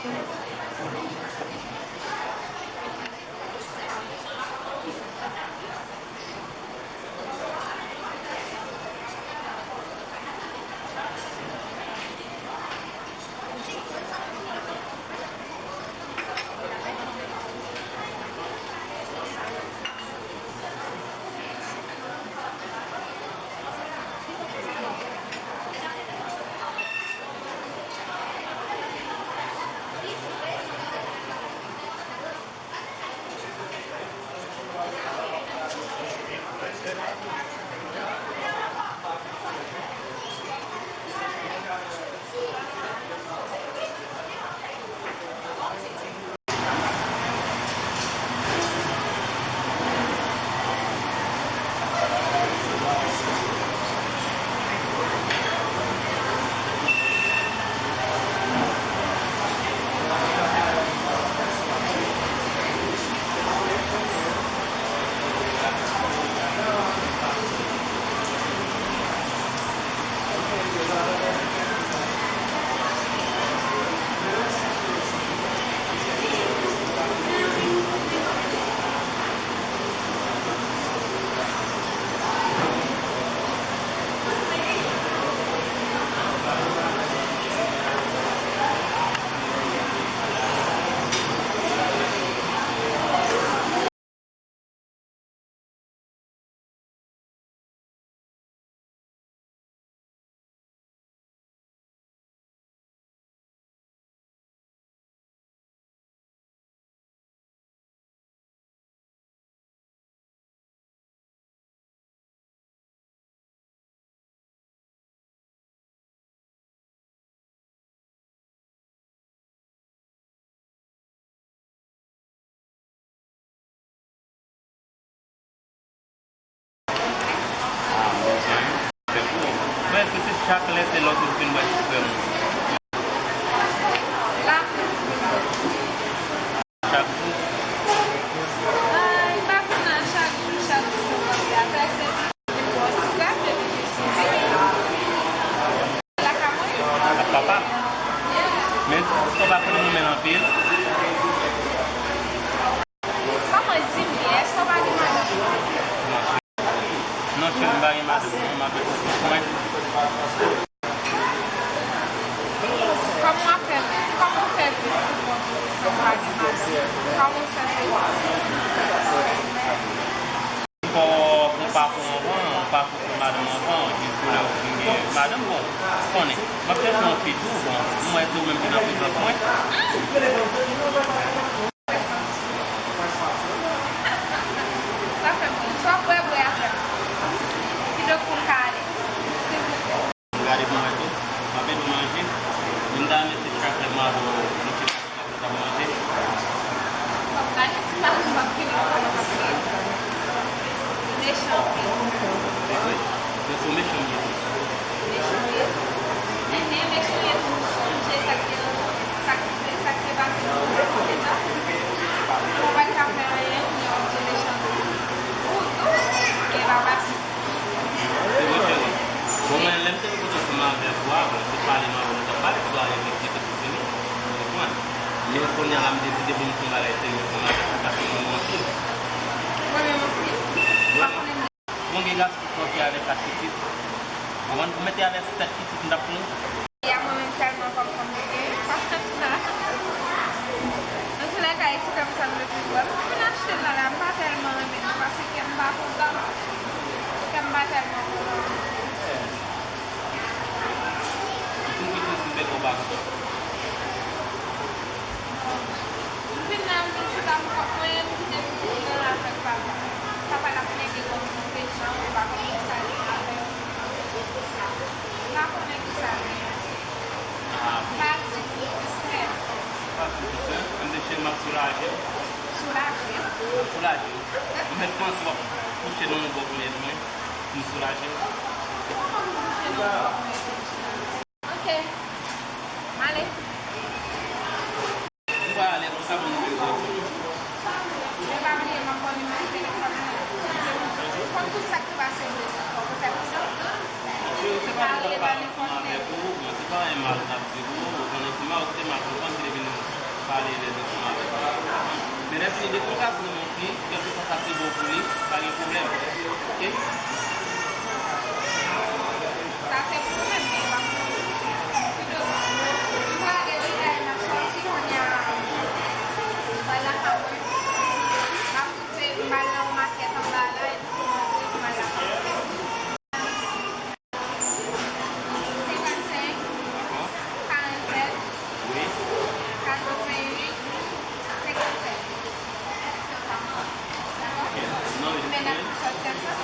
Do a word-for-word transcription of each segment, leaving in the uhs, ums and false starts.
Mwen, èske se chak lè se lè w toujou vin bwè ti krèm ou? Chak jou? Ah, li pa vin la chak jou, chak jou, se konsa. Apre se vin bwè ti krèm, epi vin sou vin. Lakay mwen. Ak papa? Yeah. Men sa w pa konn renmen l anpil? Kòman di m ye? Èske w pa gen madanm? Non, cheri, m pa gen madanm, non, m ap fè sou mwen. Kòman w ap fè viv? Kòman w fè viv pou kont ou san w pa gen madanm? Kòman w fè viv? Fò ou pa pou anvan, ou pa pou fè madanm anvan, jis pou lè ou vin gen madanm, bon, ou konnen. M ap chèche yon fi tou, bon, m wè se ou menm ki nan prezans mwen. Sa fè m ri. Sa w bwè, bwè avè m. Kidonk pou m ka ale. Silvouplè. Gade pou mwen tou. M ap ede w manje. Linda mete chak lè m avè w, nou te pase chak lè t ap manje. Fò m gade si pa m ap fini kòman m ap fini. Mechan anpil. Se vre. Men se w mechan m ye tou. Mechan w ye? Enhen, mechan w ye pou m sonje sa k te, sa k te, sa k te pase pou mwen deja. Mwen pa t ka fè anyen, kounye a w ap di mechan tou. Ou tou, e pa pase. Se vre, cheri. Bon, mwen, lè m te rive ansanm avèk ou a, bon, se pale m avè w, nou t ap pale, se pa reflechi, se pou fini. Ou konprann? Men kounye a la, m deside pou m fè yon bagay serye ansanm avèk ou, paske m renmen w anpil. Ou renmen m anpil? Wi. Ou pa konnen m. Bon, gen gason ki konfye avèk kat pitit. Ou konprann? Ou mete avèk sèt pitit, m t ap pran ou. E a mwen menm sèlman kòm fanm ki gen, pa fè m sa. Antoulèka, e ti krèm sa m te fin bwè, m vin achte l la, la, m pa tèlman renmen l non, paske kè m pa kontan. Kè m pa tèlman kontan. Ou fin kite sou bèk ou pa kontan? M vin la, m vin chita m kont mwen, m kite pitit mwen avèk papa. Papa l ap plede kòm yon mechan, ou pa konn kisa l gen avè m. M pa konnen kisa l gen. Ah, ok. Pa ditou, diskre. Pa ditou, diskre. Ann de chen m ap soulaje w. Soulaje? M ap soulaje w. Ou mèt panse w ap kouche nan yon bò pou lèd mwen, pou m soulaje w. Kòman pou m kouche nan yon bò pou lèd mwen, pou m soulaje w? Ok. M ale. Ou pa alèz, ou sa pou nou fè. Men pa bliye, m ap ba w nimewo telefòn mwen. Konn tout sa k te pase m deja. Fòk ou fè konsa. Cheri, se pa tout sa m pa konn avèk ou, men se pa anyen mal n ap di pou ou. Ou konnen si m pa ou kite m ap konprann ki te vin Pale lè zansanm avèk li. Men lè fini, depi w gason nan men yon fi, kèlkeswa sa ki bon pou li, pa gen pwoblèm. Oke? Sa se pou mwen, men pa pou ou. M prale deja, m ap sòti kounye a. M pral lakay mwen. M ap rive, m pral nan yon makèt anba la, epi m rantre, m pral lakay mwen. Senkannsenk, karannsèt, katrevennuit, senkannsèt. Dakò? Men n ap sòti ansanm.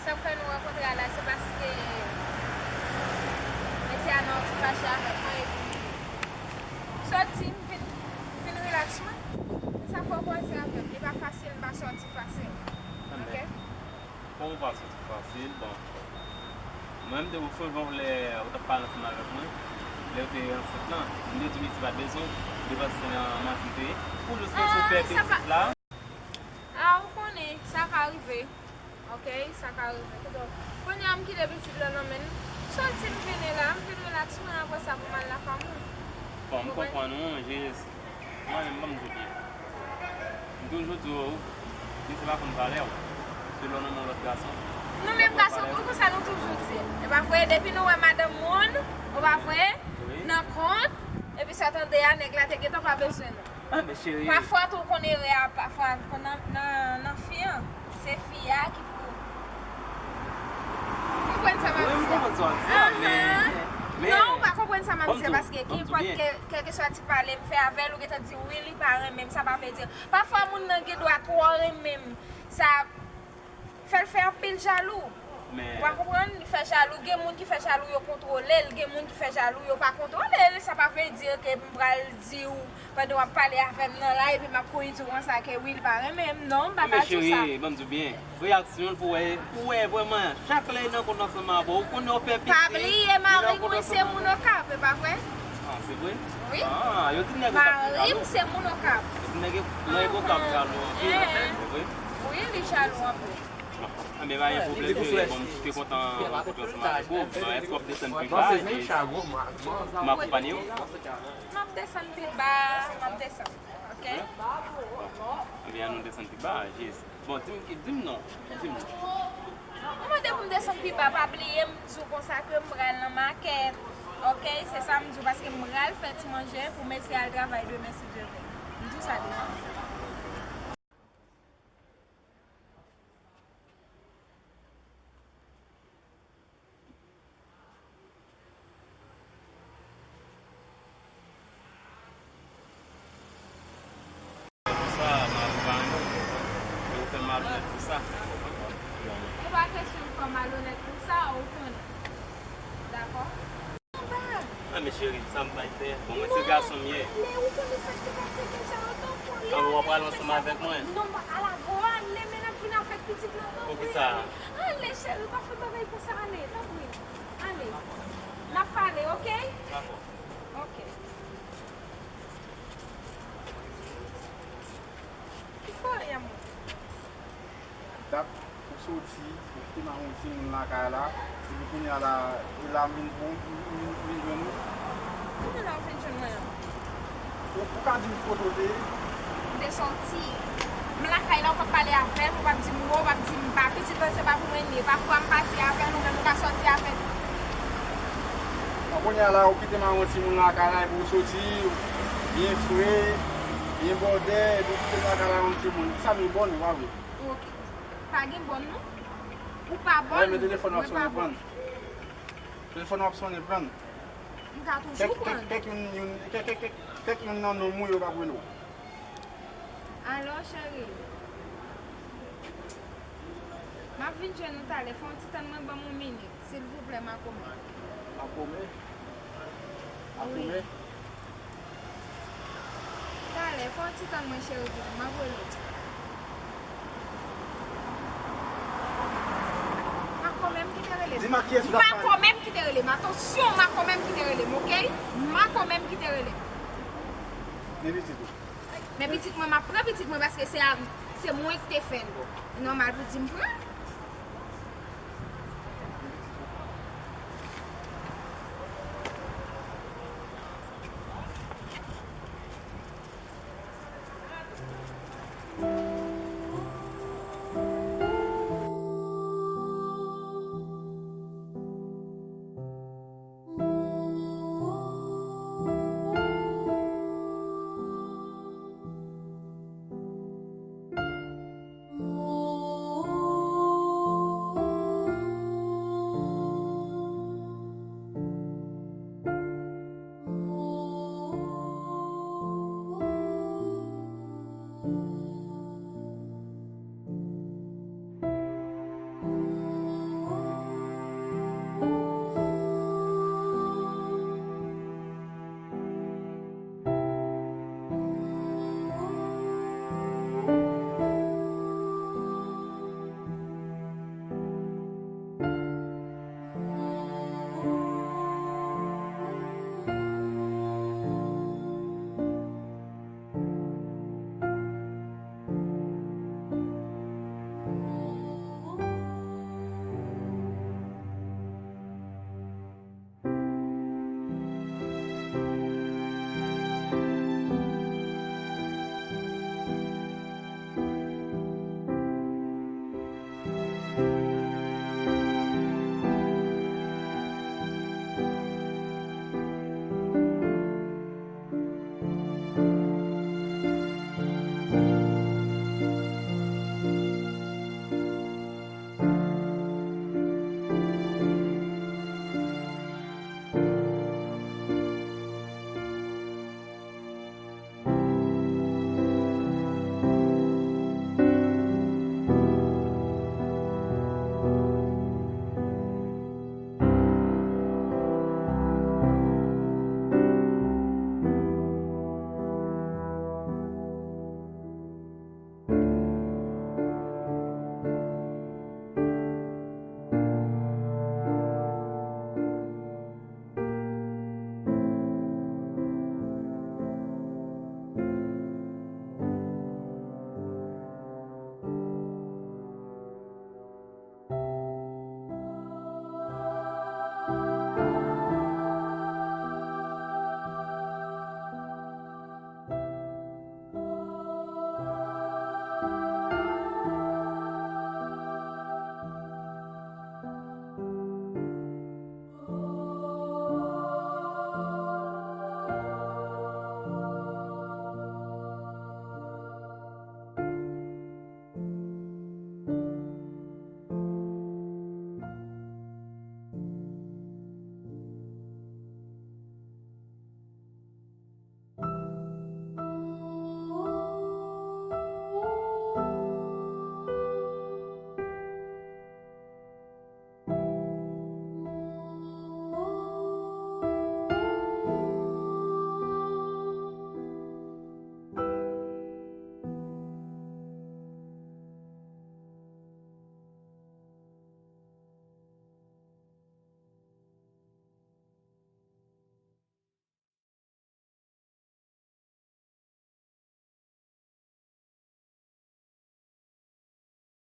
Sa k fè nou rankontre a la, se paske mesye a nan ti fache avèk mwen, epi m soti, m vin, m vin rilaks mwen. Sa fè w kòze avè m. Li pa fasil, m pa sòti fasil. Oke? Kòman w pa sòti fasil? Bon, mwen, m te wè w sonje w lè w t ap pale ansanm avèk mwen, lè w te ansent lan. M te di w mesye pa t bezwen w, depi se nan manti m te ye. Pou jis ke sou fè pitit la. Ah, ou konnen, sa ka rive. Oke, sa ka rive. Donk, kounye a m kite pitit la nan men l. Soti m vini la, m vin rilaks mwen, apre sa pou m al lakay mwen. Bon, m konprann ou, jis mwen menm, ban m di w byen. M toujou di w, misye pa konn valè w. Se lè w nan men yon lòt gason. Nou menm gason, pou konsa nou toujou di. E pa vre, depi nou wè madanm moun, A nèg la te gentan pa bezwen nou. Ah, men cheri. Pafwa tou, w konn erè a, pafwa, nan, nan, nan fi an, se fi a ki pou. Ou konprann sa m ap di a? Wi, m konprann sa w ap di a, men, men, non, ou pa konprann sa m ap di a, paske kenpòt kèlkeswa ti pale m fè avè l, ou gentan di wi, li pa renmen m, sa pa vle di. Pafwa, moun nan gen dwa twò renmen m, sa fè l fè anpil jalou. Ou pa konprann? Li fè jalou. Gen moun ki fè jalou, yo kontwole l. Gen moun ki fè jalou, yo pa kontwole l. Sa pa vle di ke m pral di w, pandan w ap pale avè m nan la, epi m ap kouri di w konsa ke wi, l pa renmen m. Non, m pa ka di w sa. Men cheri, ban m di w byen. Reyaksyon l pou wè, pou wè vrèman, chak lè nan kont ansanm avè w, ou konnen w fè piti. Pa bliye, mari mwen se moun Okap, e pa vre? Ah, se vre? Wi. Ah, yo di nèg Okap jalou. Mari m se moun Okap. Yo di nèg, nèg Okap jalou anpil, se vre? Wi, li jalou anpil. Bon, anben, pa gen pwoblèm, cheri. Bon, m te kontan rankontre ansanm avèk ou. Bon, èske w ap desann pi ba, epi m akonpanye w? M ap desann pi ba, m ap desann, oke? Bon, anben, ann nou desann pi ba, jis. Bon, di m, di m non, di m non. Ou mande pou m desann pi ba, pa bliye m di w konsa ke m pral nan makèt, oke? Se sa m di w, paske m pral fè ti manje pou mesye al travay demen, si Dye vle. M di w sa deja. Konsa, m ap ba nou, e ou fè malonèt pou sa. E pa kesyon fè malonèt pou sa, ou konnen. Dakò? Ah, men cheri, sa m bay fè? Bon, mwen se gason m ye. Men ou konnen sa k te pase deja, antan w konnen. An, w ap pral ansanm avèk mwen? Non, m pa pral avè w, ale, men n ap vin avèk pitit lan, tanpri. Poukisa? Ale, cheri, pa fè bagay konsa, ale, tanpri. Ale. N ap pale, oke? Dakò. Oke. Ki fè w, amou? Dat ou soti, ou kite m ak yon timoun lakay la, epi kounye a la, e la m vin pou, m vin, m vin jwenn ou. Kouman la w vin jwenn mwen an? Ou, ou ka di m kote w te ye? M te soti. M lakay la, ou p ap pale avè m, ou p ap di m wo, ou p ap di m ba, pitit mwen se pa pou mwen li ye. Pafwa m pati avè l, ou menm ou ka soti avè l. Bon, kounye a la, ou kite m ak yon timoun lakay la, epi ou soti, byen fre, byen bòdè, epi ou kite m lakay la ak yon timoun. Sa m ye bòn, ou pa vre? Oke. Pa gen bòn, non. Ou pa bòn, mwen pa bòn. Wi, men telefòn w ap sonnen, pran. Telefòn w ap sonnen, pran. M ka toujou pran. Kèk, kèk, kèk youn, youn, kèk, kèk, kèk, kèk youn nan nonm ou yo p ap rele w. Alò, cheri. M ap vin jwenn ou talè. Fè yon ti tann mwen, ban m yon minit. Silvouplè, makomè. Makomè? Makomè? Wi. Talè, fè yon ti tann mwen, cheri, pou mwen. M ap rele w. Makomè m ki te rele m. Di m ak kiyès ou t ap pale. Makomè m ki te rele m. Atansyon, makomè m ki te rele m, oke? Makomè m ki te rele m. Men pitit ou. Men pitit mwen, m ap pran pitit mwen paske se a, se mwen ki te fè l. Nòmal pou di m pran.